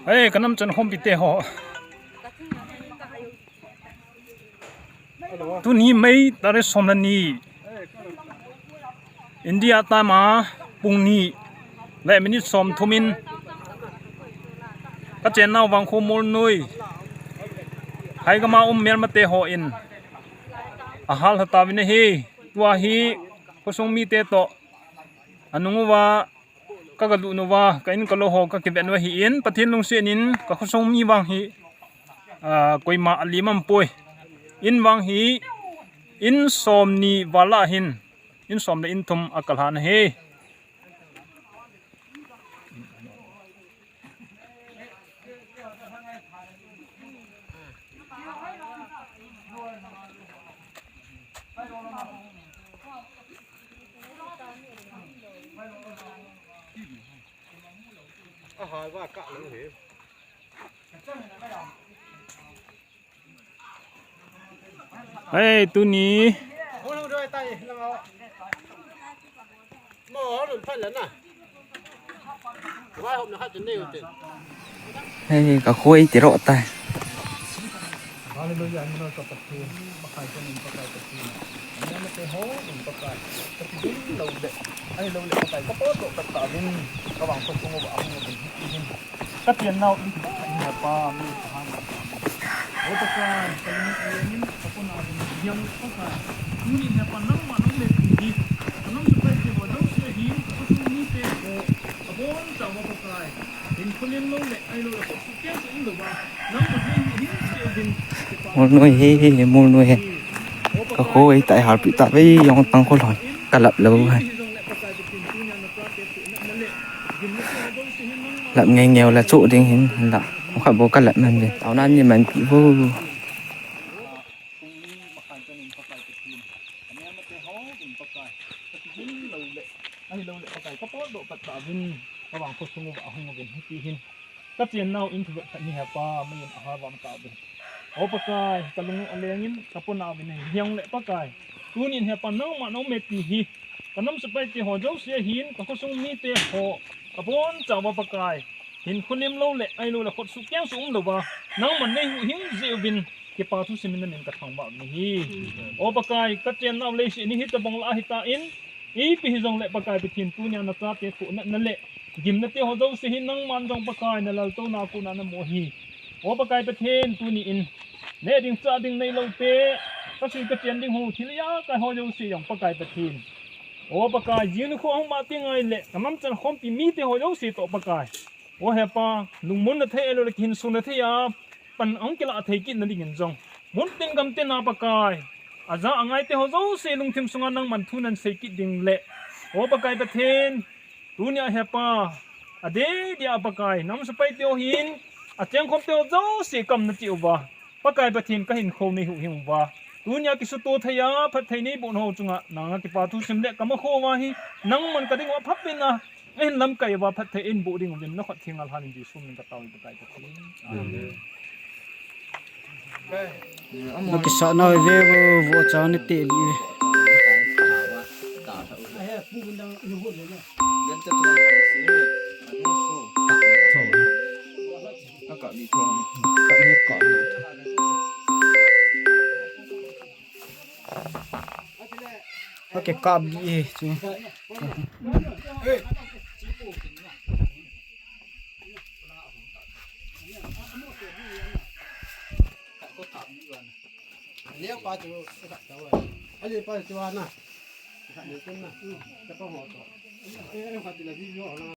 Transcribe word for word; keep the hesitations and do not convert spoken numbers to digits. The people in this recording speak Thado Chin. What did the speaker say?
Hei, ka namchan khompi te ho. Tuni May tarik som le ni. India time a pung ni le minute som thum in ka chennau Vangkho Molnoi, Haigam a um Myanmar te ho in ahal lha tauvin ahi. Tua hi khosung mite toh anung uva ka galut uva, ka in ka lou ho ka kivet u ahin, Pathen lungset in ka khosung mi vang hi, ah, koima alim aum poi. In vang hi, in som ni val a hin, in som le in thum a kalhan ahi. Hei, tuni. Hei, ka khoi ti ro tai. Hallelujah, hallelujah, ka Pathen, Pakai ka ning, Pakai Pathen. Ani ama te ho, ning Pakai. Ka ti ding lo le, ai lo le Pakai, ka pot lo ka ta ding, ka vang ko ko ba hung ding. Ka pian nau in ka in ha pa, mi ka han. O Pakai, ka ling a ling in, ka pon a ling, hiam Pakai. Tuni hi pa nangma nang le ti hi. Ka nam su pai ti ho dau se hi, ka su ni te ho. Ka bon sa mo Pakai. Hin khulin lo le, ai lo le, ko su ke su in lo ba. Nang ma hin hin se din. Molnoi hi, Molnoi hi. Ka khoi tai hal pi ta ve, jong tang kho lhon. Ka lap lo hai. Lap ngei ngei la chu ding hin la. Kha bo ka lap man ve. Tao nan ni man pi vo. Ka chennau in thu vet khat ni hi pa, mai in a ha vam ta ve. O Pakai, ka lung a leng in, ka pon a vin hi hiang le Pakai. Tunin hi pa nangma nang me ti hi. Ka nam su pai ti ho jo se hin, ka khosung mi te ho. Ka bon cha va Pakai. Hin khulim lo le, ai lo le khot su keng su um lo va. Nangma nei hu hing je uvin, kipa thu simin namin ka thang ba ni hi. O Pakai, ka chennau le si ni hi ta bang la hi ta in. Ipi hi jong le Pakai Pathen tunia na chate thohna na le gimna te ho jouse hi nangman jong Pakai na laltouna kona na mo hi. O Pakai Pathen tuni in ne ding cha ding nei lo te, ka sui ka chen ding ho thil ja kai ho jouse jong Pakai Pathen. O Pakai jing ni kho hung ma ti ngai le ka nam chan khompi mi te ho jouse toh Pakai. O he pa, lungmon na thei lo le kihin sun na thei a, pan ong kila thei kit na ding in jong. Mun tin gam tin a Pakai. Aja angai te ho jouse lungthim sunga nangman thu nan sei kit ding le. O Pakai Pathen, tunia hi pa. Adeh dia Pakai, nam su pai te ho hin, a cheng khom te ho jouse kam na ti uva. Pakai Pathen ka hin kho nei hu hing uva. Tunia kisu to thei a, phat thei nei bu ho chunga, nanga kipa thu sim le, ka ma kho uva hi, nangman ka ding uva phat pe na, Ahin lamkai uva phatthei in boh ding uvin na khut theng a lhan in Jesu min ka tao in ka tai ka ti. Amen. Na kisa na ve vo vo cha ni te li. Ka kikap di e chu. Leo pa chu, ali pa chu ana. Ka ni tin na. Ka pa ho to. E, e, ka ti la video na.